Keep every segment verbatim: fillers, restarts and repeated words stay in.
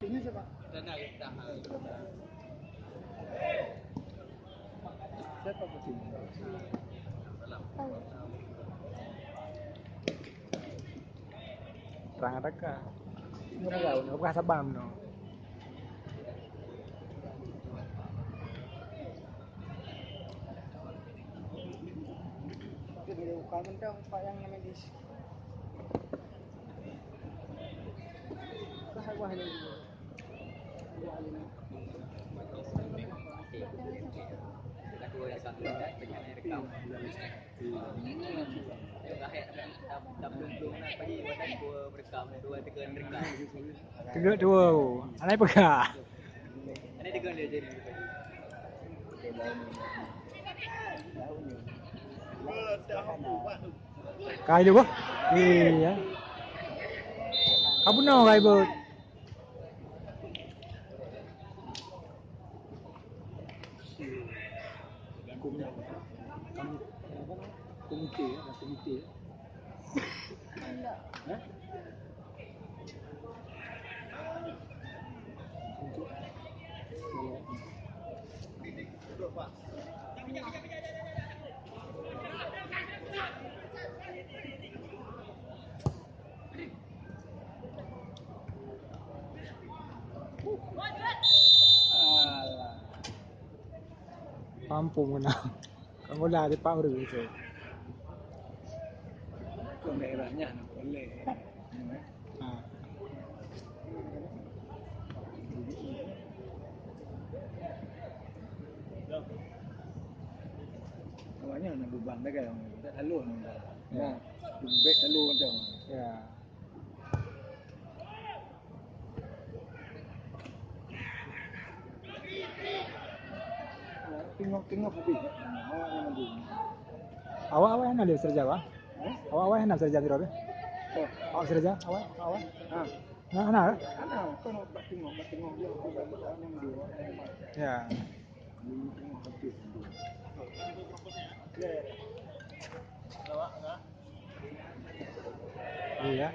Ini siapa? Siapa putih? Terang ada kah? Enggak tahu, enggak pernah sabam no. Bukan mentang Pak yang namanya di Teugok dua. Alai peugah. Kai dua. Iya. Kabu no kai bot. Komite, komite. Hah? Alah. Pampung kena. Kamu lah di Pak Uri tu. Kau daerahnya nak boleh. Ha. Awaknyan na beubang dagai, tak lalu nang. Ya. Nah, leumbek lalu macam. Ya. Tengok-tengok habis. Awak nyan mandi. Awak, awak hana lé beuseureja, Bah? Hah? Awak, awak hana beuseureja sidroe? Oh. Awak beuseureja? Awak, awak? Ha. Hana, hana, eh? Hana, kan bak tengok, bak tengok dia, bak tengok dia. Ya. Iya.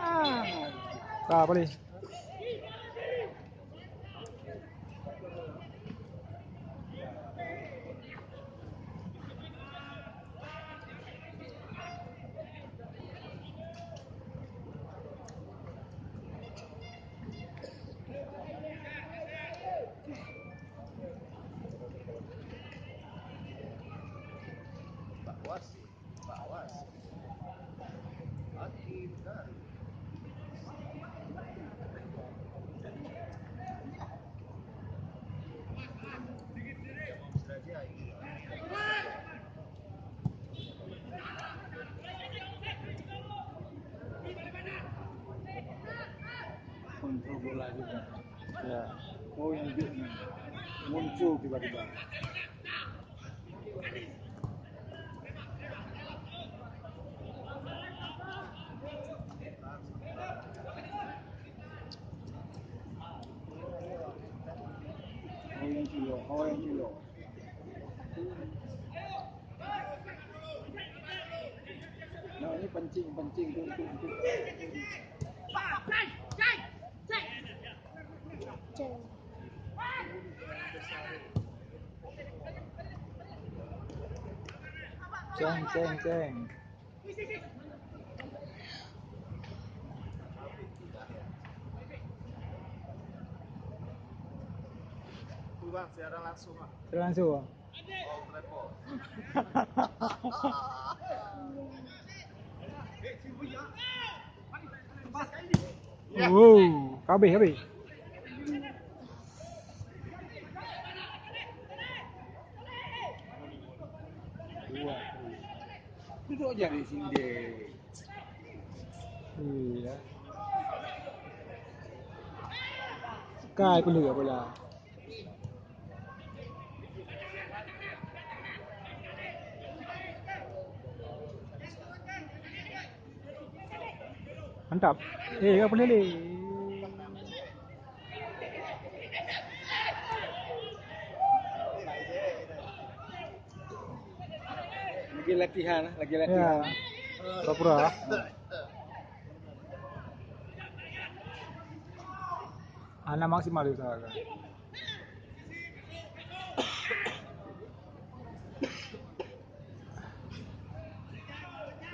Ah. Ka boleh. Kontrol bola juga. Ya. Oh, yang dia muncul tiba-tiba. Oh, yang cilok, oh, yang cilok. Nah, ini pancing, pancing tu, tu, tu. Ceng, ceng, ceng. Tu bang, siaran langsung ah. Siaran langsung. Wow, habis, habis. Duduk je di sini. Iya. Kai peuleueh bola. Mantap. Eh, ka peuleueh lé. Lagi latihan, lagi latihan. Ya. Pura-pura. Hana maksimal diusahakan.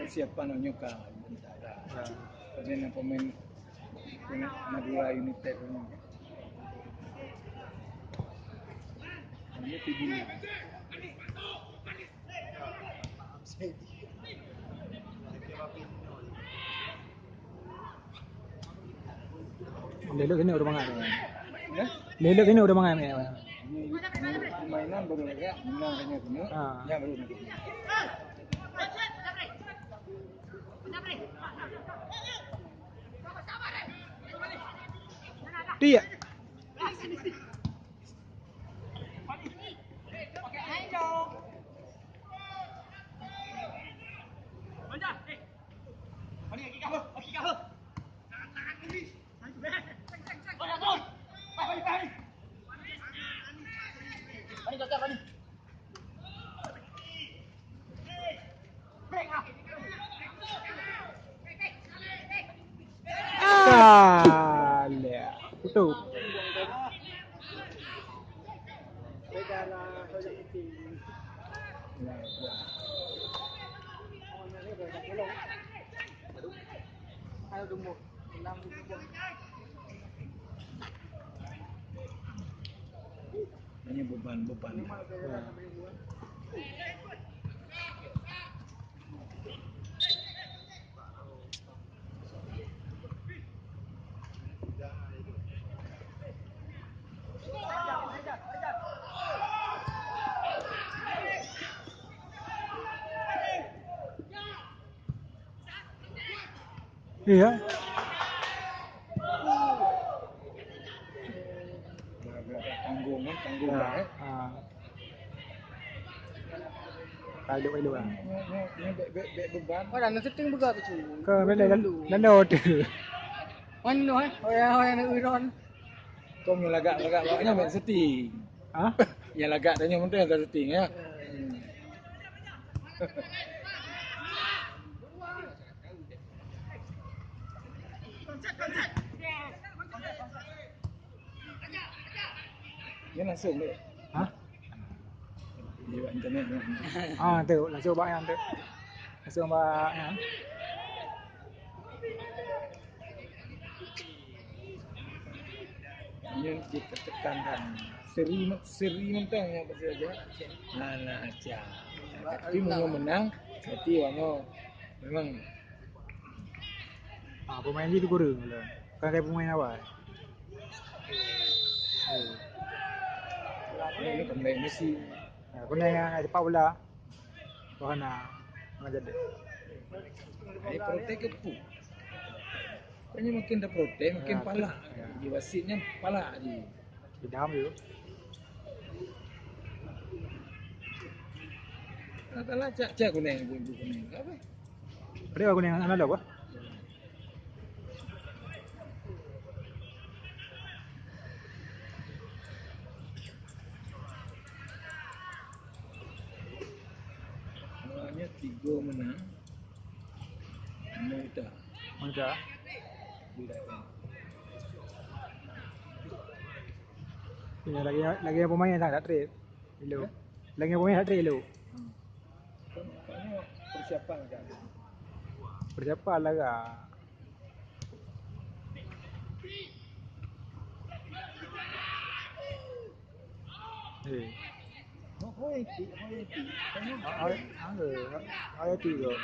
Persiapan nyoe ka. Ya. Pemain-pemain Madura United ini. Ini tiga. Lelok kena udah mangat. Ya? Lelok kena udah mangat. Ini, ini permainan baru lagi, menang hanya kena. Ha. Ya, baru nanti. Dia. Salah. Betul. Ini beban-beban. Iya. Tanggung, kan? Tanggung. Ya, banget. Ah. Kalau duduk, duduk, ah. Ini, ini, ini bek, bek, bek beban. Mana nak setting buka tu, cuy? Ke mana? Dulu. Lalu tu. Mana, eh? Orang, orang nak urun. Kau yang lagak, lagak, lagaknya main setting. Hah? Yang lagak tanya menteri yang setting, ya. Hmm. Ini langsung, dek. Hah? Lewat internet, dek. Ah, tu, langsung bak yang tu. Langsung bak yang. Nyoe ditekankan. Seri, seri mantong nyang pasti aja. Nah, nah, aja. Tapi meunyoe menang, berarti awaknyoe memang. Ah, pemain jih dikureueng lah. Kan kayak pemain awal. Oh. Ini pemain Messi. Nah, kena yang cepat bola. Wah, na, na jadi. Ai protek ke pu? Kan makin dah protek, makin palak. Ya. Di wasitnya palak je. Idam je. Katalah cak-cak kuning, ibu-ibu kuning. Apa? Ada kuning anak lo apa? Awalnya tiga menang. Muda. Muda. Tidak. Ya, lagi, lagi pemain tak, tak trade. Hello. Lagi pemain tak trade, hello. Hmm. Persiapan agak. Persiapan lah agak. Eh. Hoi, hoi, hoi. Hoi, hoi, hoi, hoi.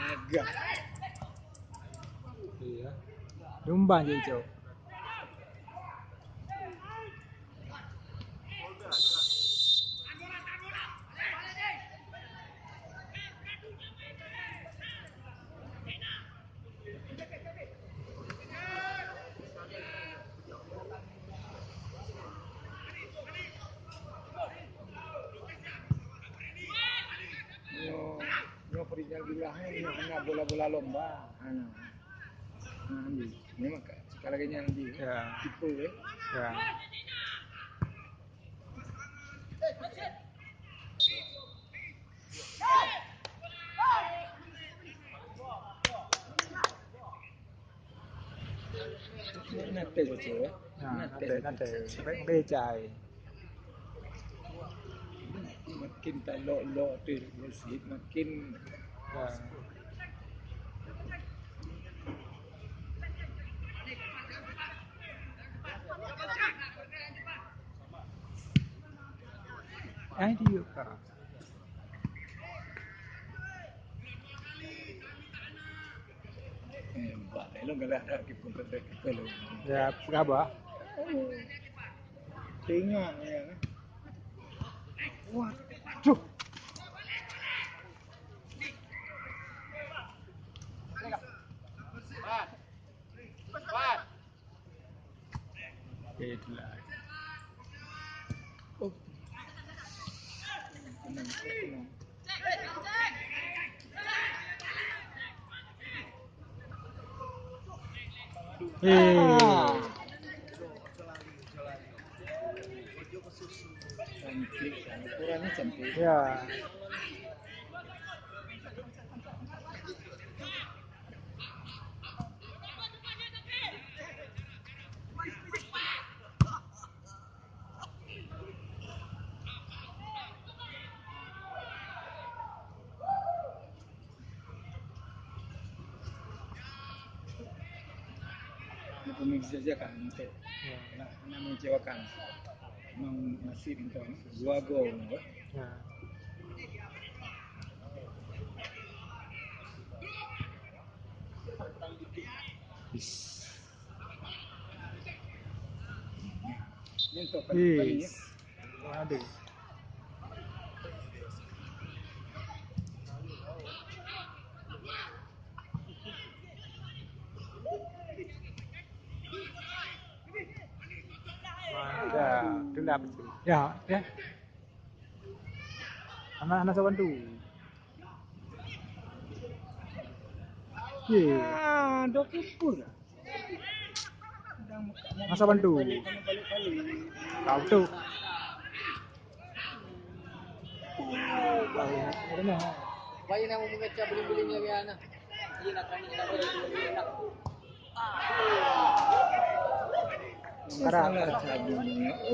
Agak. Iya. Lumban je, Cok. Nyoe, nyoe peurintah. Ibrahim ni anak bola-bola lomba. Anak. Ha, ambil. Memang ka-, sekarang lagi nyan ambil. Ya. Kiper, eh. Ya. Nate baca, eh? Ha, nate, nate, nate. Baik, baik, cai. Makin talok-lok tu, makin. Ya. Ai, dia ka. Eh, nampak, eh, long galak dah, kiper, kiper, kiper long. Ya, peugah bah. Tengok, ya. Wah, aduh. Oke, itulah. Oh. Eh. Cantik, ukurannya cantik. Ya. Itu mengecewakan. Ya. Nak, nak mengecewakan. Memang nasib itu, dua gol. Ya. Is. Yes. Aduh. Mantap. Itulah betul. Ya, ya. Anak-anak sawan tu. Ye. Ah, dok apa? Masa bantu. Kau tu. Bayi nak mengecah beling-beling lagi anak. Iya nak kami nak boleh nak. Karang. Salah tadi.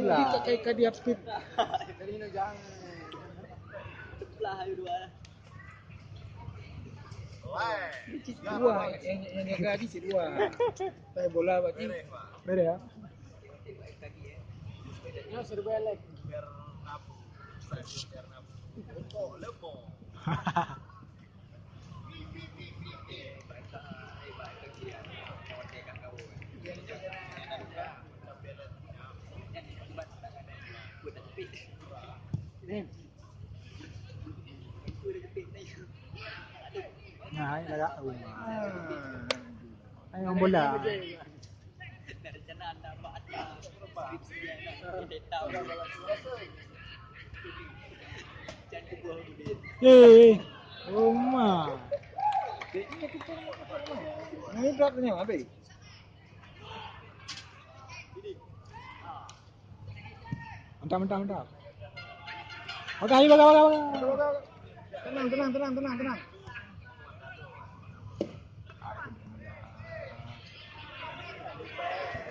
Lah. Ini tak kayak kadi apit. Tadi nak jangan. Teplah ayo dua. Cit dua, yang, yang jaga tadi cit dua. Tapi bola bak cit. Beda ya? Ya, seribu elek. Nah, hai lagak rumah. Hai orang bola. Eh, rumah. Ini beratnya habis. Mantap, mantap, mantap. Oke, ayo, baga, baga, baga. Tenang, tenang, tenang, tenang, tenang.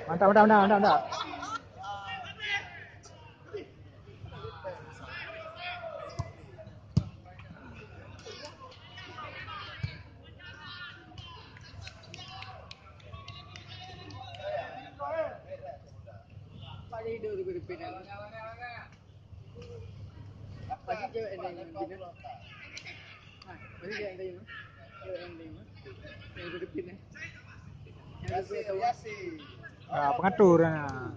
Mantap, mantap, mantap, mantap, mantap. Ah, pengatur, ah.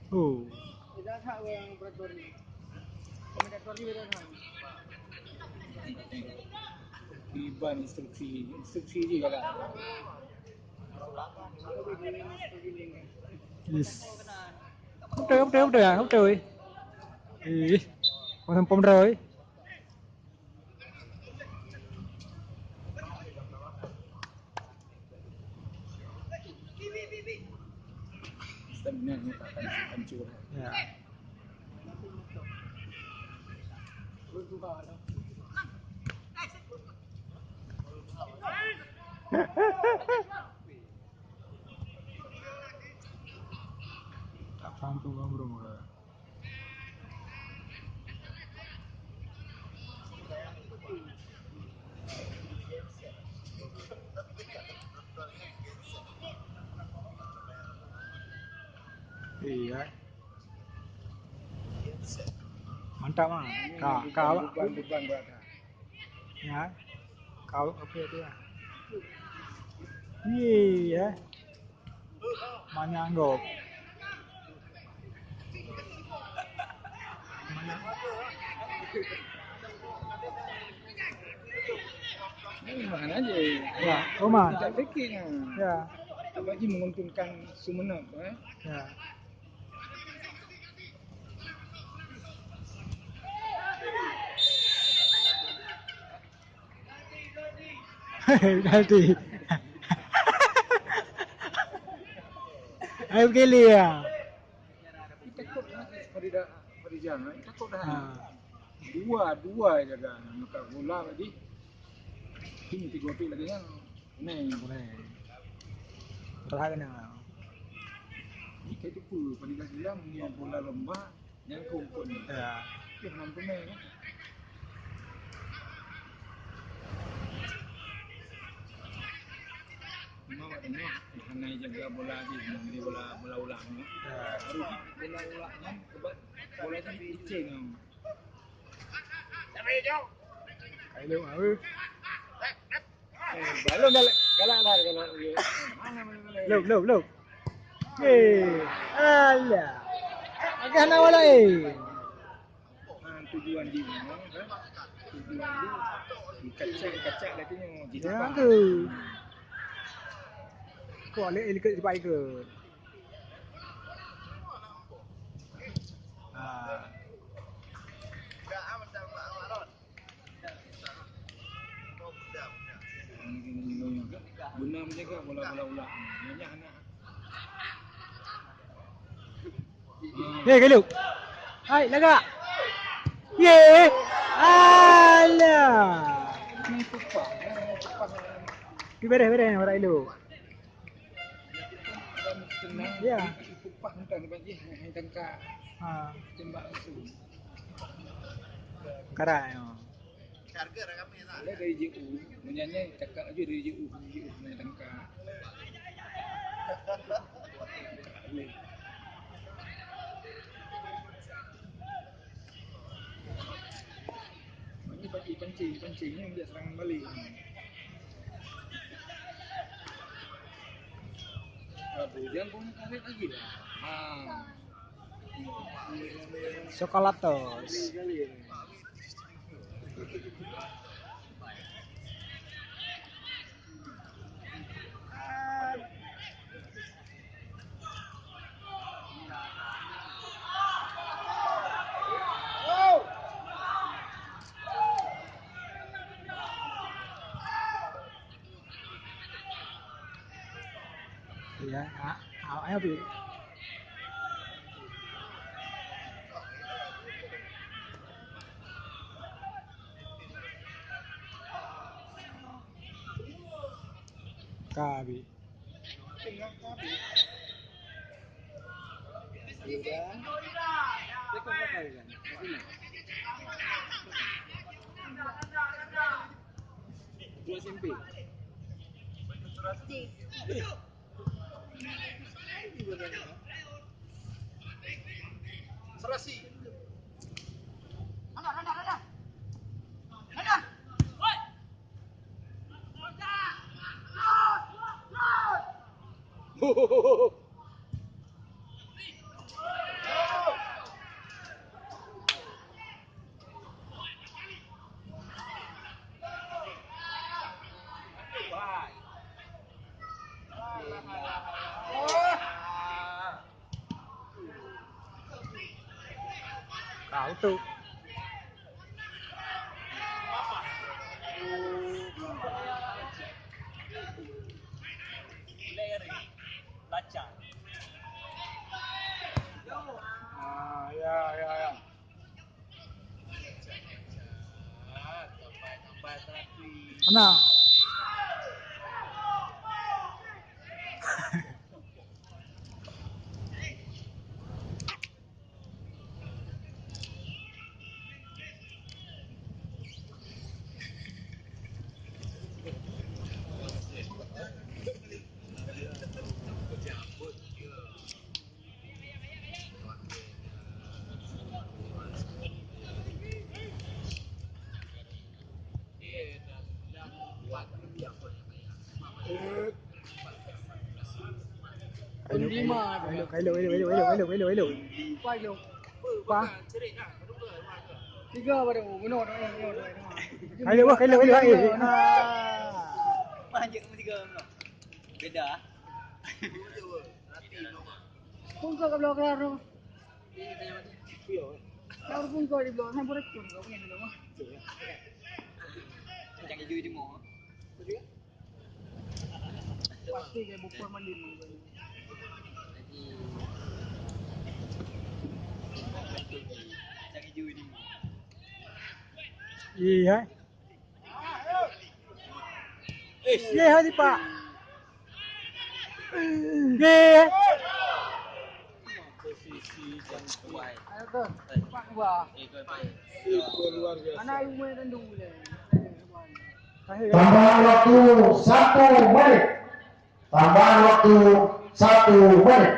Oh. Ban instruksi, instruksi jih galak. Yes. Betul, betul, betul, betul. Ih, pom-pom droe. Stamina ni takkan hancur. Ya. Tak paham tu, Bang Bro. Iya. Mantap, ah. Ka, ka awak. Beban, beban berat, ah. Ya. Kau apa tu, ah? Iya. Manyang gop. Mana aja. Ya, Oman. Tak fikir kan. Ya. Apa lagi menguntungkan Sumenep, eh? Ya. Penalti. Ayo gili ya. Takut lah Farida, Farizan, eh, takut dah. Ha. Dua, dua jaga. Maka bola tadi. Ini tiga pik lagi kan. Kuning. Kuning. Berhak kena. Ini kayak tu pun, Farida bilang, ni bola lomba. Nyang keumpun. Ya. Ih, nam teumé kan. Memang awak tengok, hana jaga bola lagi, memberi bola, bola ulang ni. Ya. Baru bola ulang kan, sebab bola tu diceng kan. Ayo, ayo. Eh, balon galak, galak lah, galak. Mana, mana, mana? Loh, loh, loh. Eh, alah. Agak nak walai. Ah, tujuan dia, kan? Tujuan dia. Dikacak, dikacak katanya. Jangan tu. Kok alek, alek cepat ikut. Ah. Beuna menjaga bola-bola ulang. Nyan anak. Eh, Galuh. Hai, lagak. Ye. Alah. Ni tupah, ni tupah. Ni beres, beres, orang elok. Ya. Tupah mudah ni banjir, hai tangka. Ha. Tembak langsung. Karai, ha. Lé dari J U, meunyan nyan cakap laju dari J U, J U meunyan tangka. Ini pancing, pancing, pancing ni dia serangan balik. Aduh, jangan pun karet lagi lah. Ha. Sokolatos. Ya, ah, ah, ayo, Pi. Ka, Pi. Dua S M P. Serasi. Tu. Ah, ya, ya, ya. Mana? Kailo, kailo, kailo. Pa. Tiga baru, bunuh, bunuh, bunuh, bunuh. Kailo, wah, kailo, kailo, kailo. Ah. Panjang tiga bunuh. Beda. Pun kau kalau kelar tu. Kalau pun kau di belakang, boleh pun kau punya dulu. Jangan jujur di mau. Pasti kayak bukul mandi. Iya. Iya, hari, Pak. Iya. Posisi jam dua. Ayo, Pak, dua. Eh, kau baik. Itu luar biasa. Anak ibu main rendu boleh. Tambahan waktu satu menit. Tambahan waktu satu menit.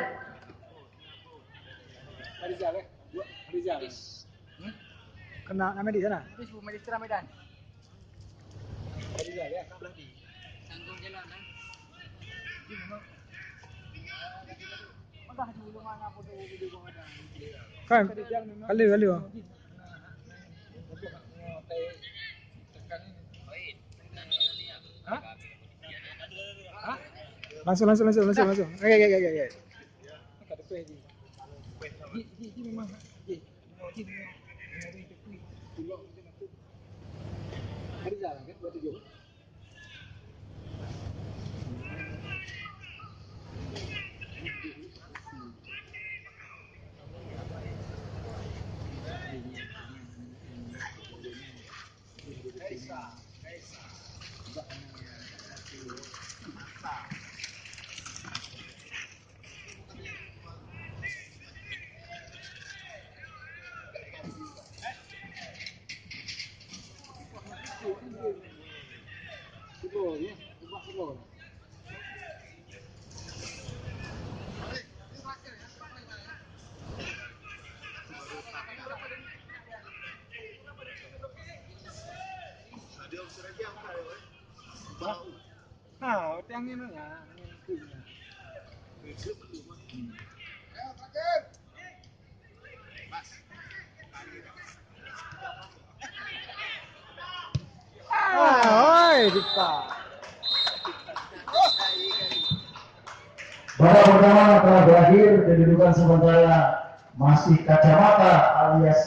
Rizal, eh? Rizal. Hmm? Kena nama di sana. Itu sebelum Malaysia Medan. Rizal, ya? Tanggung jalan, eh? Kan? Halo, halo. Langsung, langsung, langsung, langsung, langsung. Oke, oke, oke, oke. Ha, angin tu ya, angin tu ya. Ah, oi, Dipa. Babak pertama telah berakhir, kedudukan sementara masih Kacamata alias